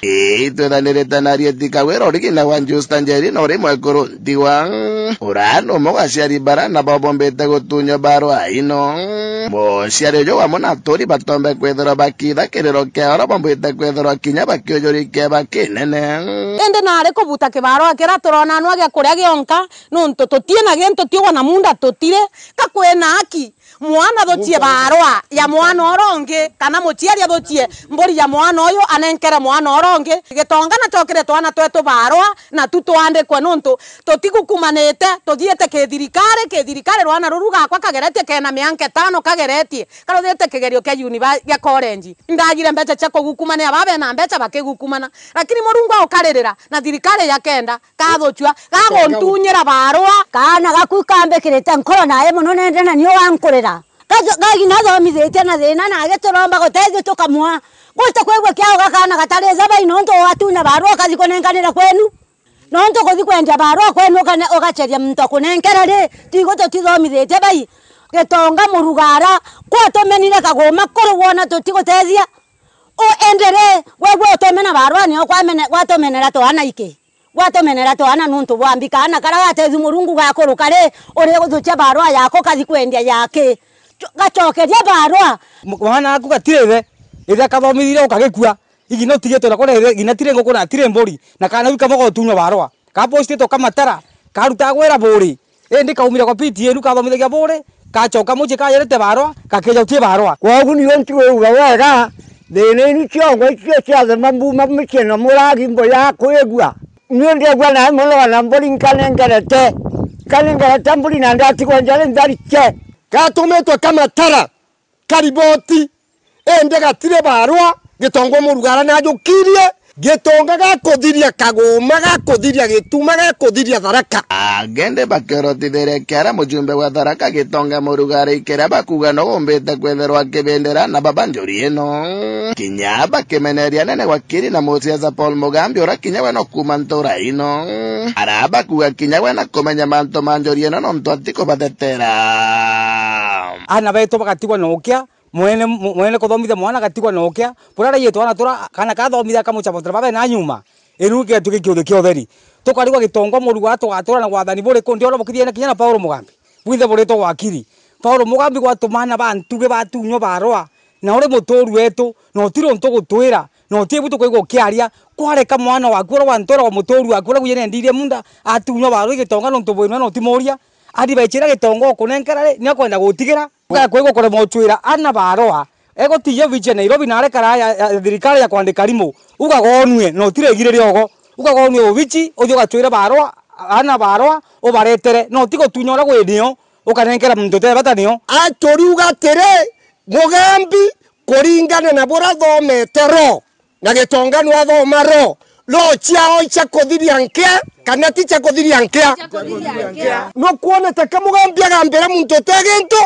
Itwithanirite na Arieti Kawira urigina wa Justa Njeri na uri mwekuru ntigwa. Uranu umwe gwa aciari bara na bobombite gutunywa barua ino. Muciari uju wamwe na aturi batombe kwithirwa bakitha kiriro kiao uria bombite kwithirwa kinya bakiujuri kieba kinene. Indi nari kubuta kibarua kiria turonanwa gia kuria gionka, nuntu tutina gintu, tiugwa na munda tutiri, ka kwina aki. Mwana thuchie barua ya mwana ura ungi, kana muciari athuchie mburi ya mwana uyu anenkere mwana ura ungi. Gitonga na chokire twana twetu barua, na tu twandikwe, nuntu tutigukumanite, tuthiite kithirikari, kithirikari rwana ruru gakwa kageretie kena mianka itano kageretie, karuthiite kigerio kia univer-, gia college. Indagire mbecha cia kugukumania, aba bena mbecha bakigukumana. Lakini Murungu aukaririra, na thirikari ya kenda, Kathuchua, gaguntunyira barua. Kaana gaku kambikirite nkoro nae mono, nende na nio wankurira. Gajo-, gagi nathomithitie na thina, na gituromba gutethio tukamua. Guti kwigua kiao gakaana gatari ja bai, nontu ugatunya barua ukathi kunenkanira kwenu. Nontu kuthi kwendia barua kwenu ukane-, ugacheria muntu akunenkera ri, tigo tutithomithitie bai. Gitonga Murugara, kwatumenire kaguma kuru wona tutigutethia. U endere, gwe, gwe utomena barua nio kwamene-, gwatumenera twana iki. Gwatumenera twana nuntu bwa mbi, kaana karia gatethua Murungu gakuruka ri, uri guthukia barua yako kathi kwendia yaki? Cho-, gacokeria barua. M-, mwana waku gatiri ithe, ithe akathomithire ukagikua. Igi no tigitwe na kuria ithe, igi na tiri nguku na tiri mburi, na kaana kau kamwe gotunywa barua. Kapostitwe kamatara, karuta gwira buri. Indi kaumire kwa P T A nu kathomithagia buri, kachoka mucii kajerete barua, gakeja utie barua. Kwogu nio ntiwigua wega, thina ini ciongwa icio ciathema mbuma mucii na muragi mboya kwigua. Niu ndiegua nae mono wana mburi nkanengerete, nkanengerete mburi na ndatigwa njari nthariche. Gatumitwe kamatara. Kariboti, indi gatiri barua, Gitonga Murugara najukirie, Gitonga gakuthiria Kaguma, gakuthiria Gituma, gakuthiria Tharaka. Agende bakiorotithiria kiara mujumbe wa Tharaka Gitonga Murugara ikiria bakuga no umbite kwithirwa kibindira na baba njuri ino. Kinya bakimeneria nene wakiri na musiasa Paul Mugambi uria kinya we no kuma ntura ino. Ara bakuga kinya we na kumenya mantu ma njuri ino nontu atikubathetera. Aana betu bagatigwa na ukia, mwene, mwene kuthomithia mwana agatigwa na ukia, buria araiyitwe ana tura, kana kathomithia akamucabotera babe na nyuma. Inu getu gikiuthi kia utheri. Tukarigwa Gitonga Murugara tugatura na wathani buriku, ndiona bukithiene kinya na Paul Mugambi. Bwinthe buritwe wakiri. Paul Mugambi gwatumana ba ntuge batunywa barua, na uri muturu wetu, na utiri untu gutwira, na uti ibu tukwigua ukiaria, kwareka mwana waku uria wantwira wa muturu waku uria gwiye nendirie munda, atunywa barua i Gitonga nontu bwinwe na utimuria. Andi bechira Gitonga ukunenkera ri, ni akwenda gutigira. Ugakwigua kurema uchwira ana barua, Egutigia obici ya Nairobi na arekara ya, ya thirikari ya kwandika arimu. Ugagonue, na utiregirire ogo. Ugagonue obici, uthii ugacwire barua, aana barua, ubaretere, na utigutunya uria gwi nio, ukanenkera muntu utebata nio. Aturiuga atiri, Mugambi, kuringana na buria athomete ro, na Gitonga nwathoma ro, ro ciao icia kuthiria nkia, kana ti cia kuthiria nkia? Cia kuthiria nkia. Nukwonete ka Mugambi agambira muntu uti gintu?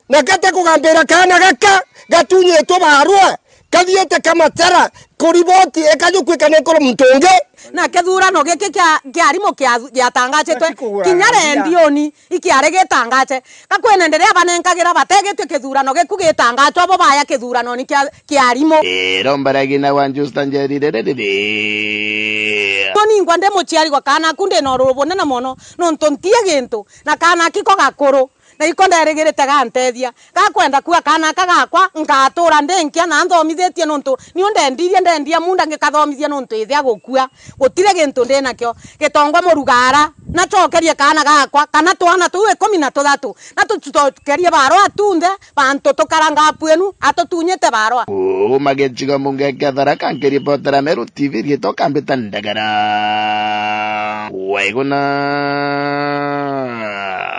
Na kate kugambira kaana gaka gatunyitwe barua, kathiite kamatara kuriboti, ikajukwika ni kuri muntu ungi. Na kithurano giki kia, kia arimu kia, giatangacitwe, kinya rendioni ikiari gitangace. Ka kwina ndiri abanenkagira bategitue kithurano giku gitangacwa, bo baya kithuranoni kia, kia arimu. Iromba ria ng'ina wa Justa Njeri riri riri. Ningwa ndi muciari gwa kaana aku, ndi na ururu bunene mono, nontu ntie gintu, na kaana aki ko gakuru. Na iko nderigirite gantethia. Gakwenda kua kaana aka gakwa, ngatura ndi nkia na nthomithitie nontu niu ndendirie, ndendia munda ngikathomithia nontu ithe agukua. Gutiri gintu ndi nakio. Gitongwa murugara, nacokerie kaana gakwa, kana twana tuu ikumi na tuthatu, na tucokerie barua tunthe, bantu tukaranga apu enu, atutunyite barua. Kuuma gicigo mbunge kia Tharaka, nkiribotera Meru T V, riitwa Kambita Ndagara. Waiguna.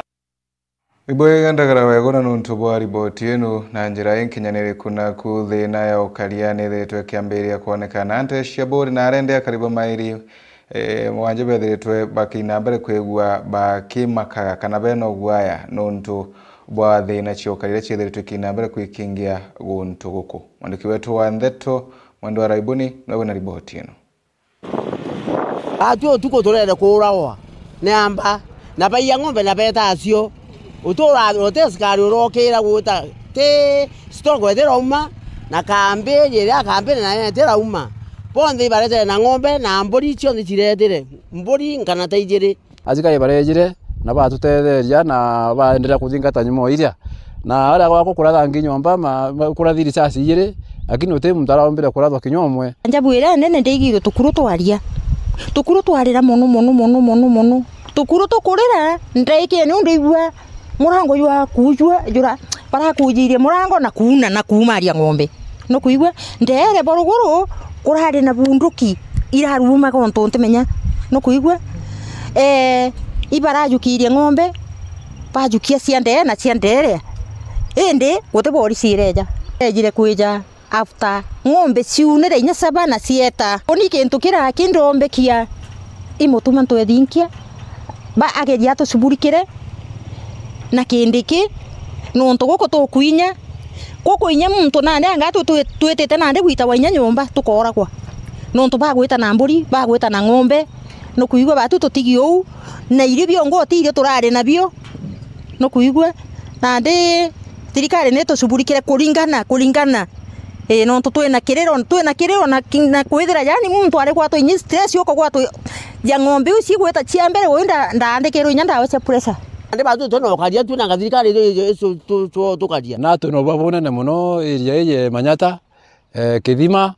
Ibwega Ndagara Wegona nontu bwa riboti inu na njira inkinyaniriku naku. Thina ya ukaria nithiritwe ikiambiria kwonekana nte cia Buri na arende akari ba mairi, eh, mwanja bethiritwe bakina mbere kwigua bakimakaga kana bena uguaya nontu bwa thina cia ukaria iria ciithiritwe ikina mbere kwikingia guntu guku. Mwandiki wetu wa ndeto Mwendwa Raibuni niwe wina riboti ino. Atwi utuku turere kuuragwa ni amba, na baiya ng'ombe na beeta acio. Utura, uti askari urokira gwita, ti stock itirauma, na kambi iria kambi nayo itirauma. Bonthe ibaretere na ng'ombe na mburi cionthe ciretire, mburi nkana ta ijiri. Asikari barejire na batutetheria na baenderea kuthingata nyuma o iria. Na aria gwakwa kurathangwa nyomba, ma, ma, kurathi risasi ijiri, lakini uti muntu araombire kurathwa kinya umwe. Njabu iria nene ndaigirwe tukuru twaria. Tukuru twarira mono, mono, mono, mono, mono. Tukuru tukurira, ndaikene u ndaigua murango jwa kujua, jura, barakujirie murango na kuuna na kuumaria ng'ombe. Nukwigua? Ndeere bo ruguru kurari na bunduki iraruumaga untu ntimenya. Nukwigua? Ee, ibarajukirie ng'ombe, bajukia cia ndee na cia ndeere. Indi guti borisi ireeja. Ejire kwija after ng'ombe ciunire inya saba na cieta. Uni kintu kiria kindombekia, imutuma ntwethinkia, ba ageria atucuburikire na kindi ki, nontu guku tukuinya, guku inya muntu nandi anga tu-, tu-, twitite nandi gwitagwa inya nyomba tukooragwa. Nontu bagwita na mburi, bagwita na ng'ombe, nukwigua batu tutigi uu, na irio biongo ti irio turari nabio, nukwigua? Nandi thirikari nitucuburikire kuringana, kuringana. Ii, nontu twina kiriro, twina kiriro na ki-, na kwithira, yaani, muntu ari gwatwa inya stress, ukagwatwa ja ng'ombe iu cigwita cia mbere, uyu nda-, ndaandikirwe inya ndawa cia pressure. Nandi batu twina ukaria, twina nga thirikari icio, icio tu-, tu-, tukaria. Na twina uba bunene mono area ii ya Manyata, eh, Kithima,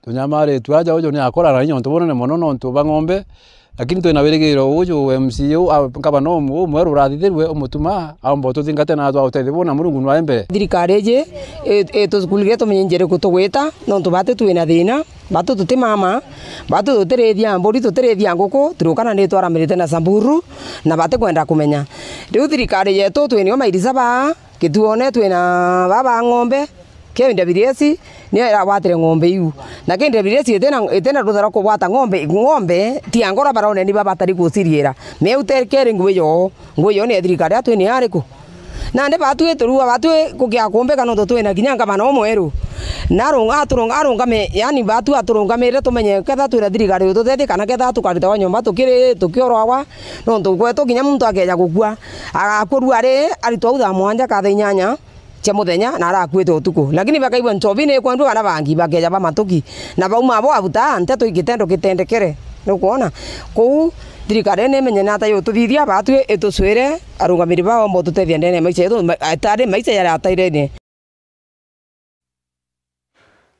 tunyamaritue aja uju ni akora na inya untu bunene mono nontu bwa ng'ombe, lakini twina wirigiro uju M C A u, a, ngavana umu-, umweru urathithirue umutuma aomba ututhingate na atwa utethio buna Murungu nwae mbere. Thirikari iji i-, itucukurire tumenye njira iriku tugwita, nontu batu twina thina, batu tuti mama, batu tutirithia mburi, tutirithia nguku, turukana ni twaramirite na Samburu, na batikwenda kumenya. Riu thirikari yetu twinio mairisa baa, Kituone twina baba ng'ombe, K W S niyo iragwatire ng'ombe iu. Na K W S itina, itina rutha rwa kugwata ng'ombe, ng'ombe ti angora barone ni babatari guciriira. Meu tekere ngui yo, ngui yo ni ya thirikari, atwi ni ariku? Nandi batwi turua, batwi kugia kumbika nontu twina kinya ngavana umweru. Na arunga, aturunga, arungame, yani batwi aturungamire tumenye ketha twira thirikari ututethie kana ketha tukaritagwa nyomba tukiri, tukioragwa, nontu gwetu kinya muntu akeja gukua, agakua rua ri, aritwa au thaa mwanja ka thaa inyanya cia muthenya na arakuite utuku. Lakini bakaigua nchobi ni ikwendua kana bangi, bakeja bamatuki. Na bauma abo abuta nteto igitendo kitendekere. Nukwona? Kuu thirikari ni imenye nata yututhithia, batwi itucwire arungamiri bao mbo tutethia ndene ya maisha yetu, ma-, atari maisha yaria atairene.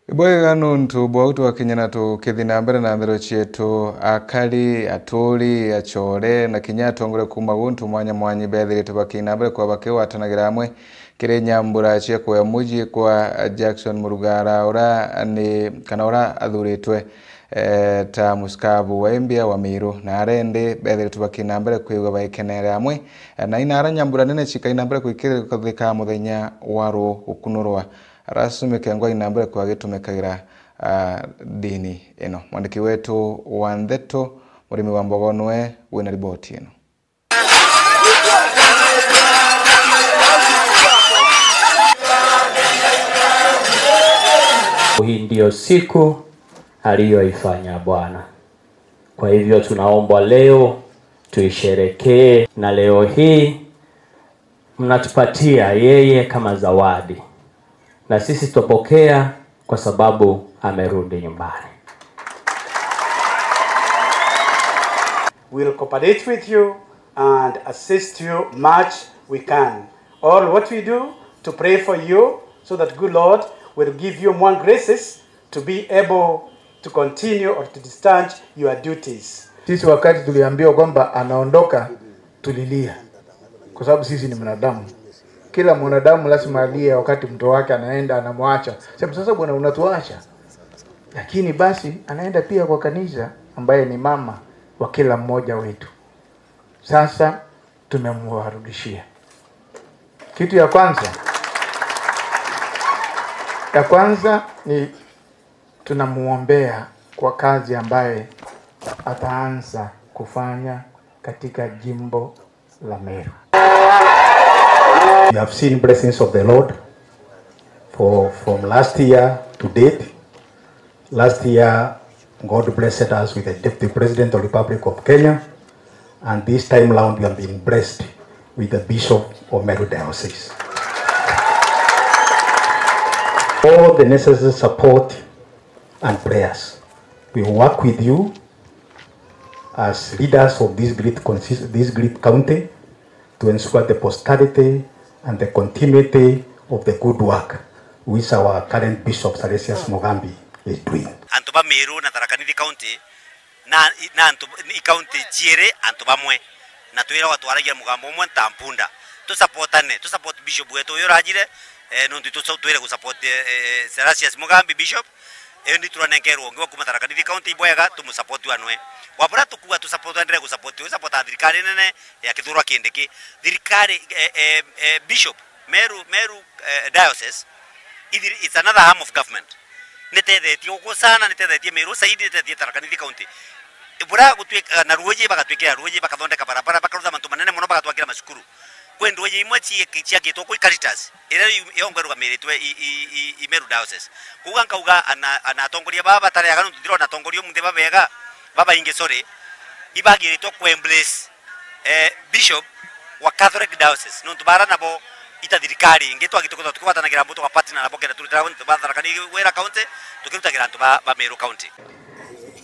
Ibwega nuntu bwau twakinya na tukithi na mbere na nthero cietu, akari, aturi, acore, na kinya atongoria kuuma guntu mwanya mwanya ibethiritwe bakiina mbere kwa bakigwatanagira amwe kiri nyambura cia kuya muji kwa Jackson Murugara, ura ni, kana ura athuritwe, eh, ta musikabu wa imbia wa Miru. Na arendi bethiritwe bakiina mbere kwigua baikenere amwe, eh, na inara nyambura nene cikaina mbere kwikirika muthenya wa ruu gukunurwa. Arasumike ngwa ina mbere kwa gitumikagira, ah, dini ino. Mwandiki wetu wa ndeto, Murimi wa Mbogo, nwe wina riboti ino. Hii ndio siku aliyoifanya Bwana. Kwa hivyo tunaomba leo tuisherekee, na leo hii mnatupatia yeye kama zawadi, na sisi tutapokea kwa sababu amerudi nyumbani. We'll cooperate with you and assist you much we can. All what we do to pray for you so that good Lord will give you more graces to be able to continue or to discharge your duties. Sisi wakati tuliambiwa kwamba anaondoka, tulilia. Kwa sababu sisi ni mwanadamu. Kila mwanadamu lazima alie wakati mtoto wake anaenda, anamwacha. Sema, "Sasa bwana, unatuacha." Lakini basi anaenda pia kwa kanisa, ambaye ni mama wa kila mmoja wetu. Sasa tumemwarudishia. Kitu ya kwanza, ya kwanza ni tunamuombea kwa kazi ambaye ataanza kufanya katika jimbo la Meru. You have seen blessings of the Lord for, from last year to date. Last year, God blessed us with the Deputy President of the Republic of Kenya, and this time round we have been blessed with the Bishop of Meru Diocese. All the necessary support and prayers. We work with you as leaders of this great consist-, this great county to ensure the posterity and the continuity of the good work which our current Bishop Salesius Mugambi is doing. Antu ba Meru na Tharaka Nithi County na, na antu i county ciiri antu bamwe, na twiragwa twaragia mugambo umwe nta mpunda. Tusapotane, tusupport Bishop wetu uyu urajire, eh, nontu itu twire gusupport, eh, eh, Salesius Mugambi Bishop. Indi turanenkerwa ungi wa kuma Tharaka Nithi County, ibwega tumusupport anwe. Wabura tukuga tusupport, endelee gusupport, usupport thirikari nene ya Kithure Kindiki. Thirikari, eh, eh, eh, Bishop, Meru, Meru, eh, Diocese, ithir-, it's another arm of government. Nitethetie guku sana, nitethetie Meru zaidi, nitethetie Tharaka Nithi County. Bura gutwika na Ruuji, bagatwikira Ruuji, bakathondeka barabara, bakarutha mantu manene mono, bagatwakira macukuru. Kwi nduuji imwe ci-, ciakitwe kwi Caritas, iria yu-, yongwa irugamiritwe i, i, i, i Meru Diocese. Kuuga nkauga ana, ana atongoria baba batari aga, nontu ndirona atongoria umunthi babega, babaingi, sorry, ibagiritwe ku embrace, eh, Bishop wa Catholic Diocese, nontu bara nabo ita thirikari ingi, twagi tukithwa tukigwatanagira nabo, tugapartner nabo, kenda turutira antu ba Tharaka Nithi wira county, tukirutagira antu ba, ba Meru County.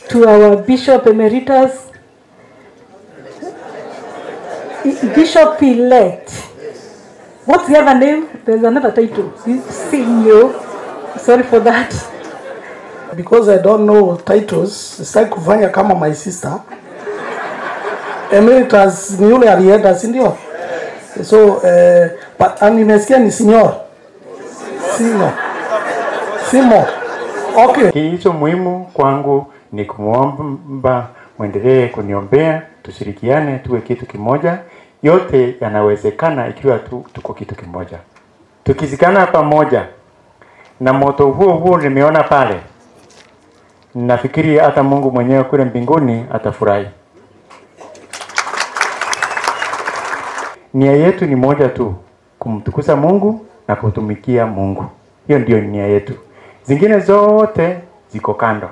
To our Bishop Emeritus, Bishop elect. What's the other name? There's another title. Senior. Sorry for that. Because I don't know titles, sitaki kufanya kama my sister. Emeritus ni yule alienda, si ndio? So, eh, but, ah, nimesikia ni senior. Senior. Senior. Okay. Kilicho muhimu kwangu ni kumwomba mwendelee kuniombea, tushirikiane, tuwe kitu kimoja. Yote yanawezekana ikiwa tu, tuko kitu kimoja. Tukizikana pamoja na moto huo huo nimeona pale, nafikiri hata Mungu mwenyewe kule mbinguni atafurahi. Nia yetu ni moja tu, kumtukuza Mungu na kutumikia Mungu. Hiyo ndio nia yetu. Zingine zote ziko kando.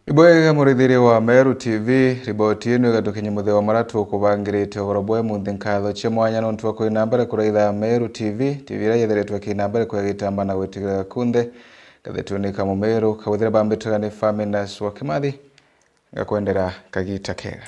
Ibwega murithiria wa Meru T V, riboti ino igatukinya muthia wa maria tukubangirite ugoro bwa munthi. Nkatho cia mwanya nontu wa kwina mbere kuraitha Meru T V, T V iria yethiritwe kina mbere kwa gitamba na gwitigirira kunthe. Ngathetwe ni Kamumeru, kawithira bambitaga ni Faminas wa Kimathi, ngakwendera kagita kega.